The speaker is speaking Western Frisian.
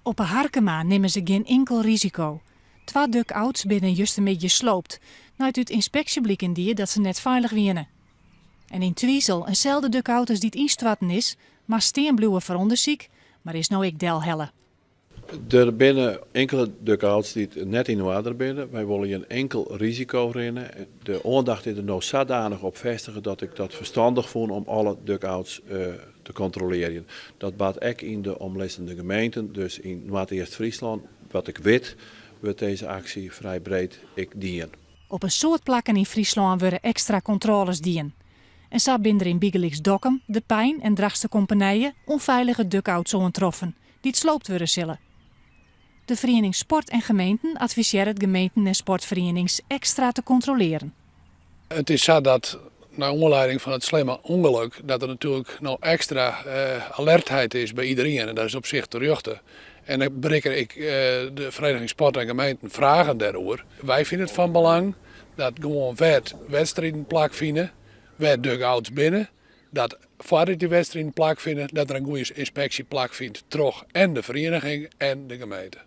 Op 'e Harkema nimme se gjin inkel risiko. Twa dug-outs binne justermiddei sloopt, nei't út ynspeksje bliken die dat se net feilich wiene. En yn Twizel, in selde dug-out as dy't ynstoarten is, moast stean bliuwe foar ûndersyk, mar is no ek delhelle. Der binne inkele dug-outs dy't net yn oarder binne. Wy wolle gjin inkel risiko rinne. De oandacht is der no sadanich op festige dat ik dat ferstannich fûn om alle dug-outs te kontrolearjen. Dat bart ek yn de omlizzende gemeenten, dus yn Noardeast-Fryslân, wat ik wit, wurdt dizze aksje frij breed ek dien. Op in soad plakken yn Fryslân wurde ekstra kontrôles dien. En sa binne der yn bygelyks Dokkum, De Pein en Drachtsterkompenije ûnfeilige dug-outs oantroffen, dy't sloopt wurde sille. De feriening Sport en Gemeenten advisearret gemeenten en sportferienings ekstra te kontrolearen. It is sa dat nei oanlieding fan it slimme ûngelok dat der natuerlik no ekstra alertheid is by iderien en dat is op sich terjochte. En dan berikke ek de Vereniging Sport en Gemeenten fragen dêroer. Wy fine it fan belang dat gewoan wêr't wedstriden plakfine, wêr't dug-outs binne, dat foardat dy wedstriden plakfine, dat der in goede ynspeksje plakfynt troch en de ferieniging en de gemeente.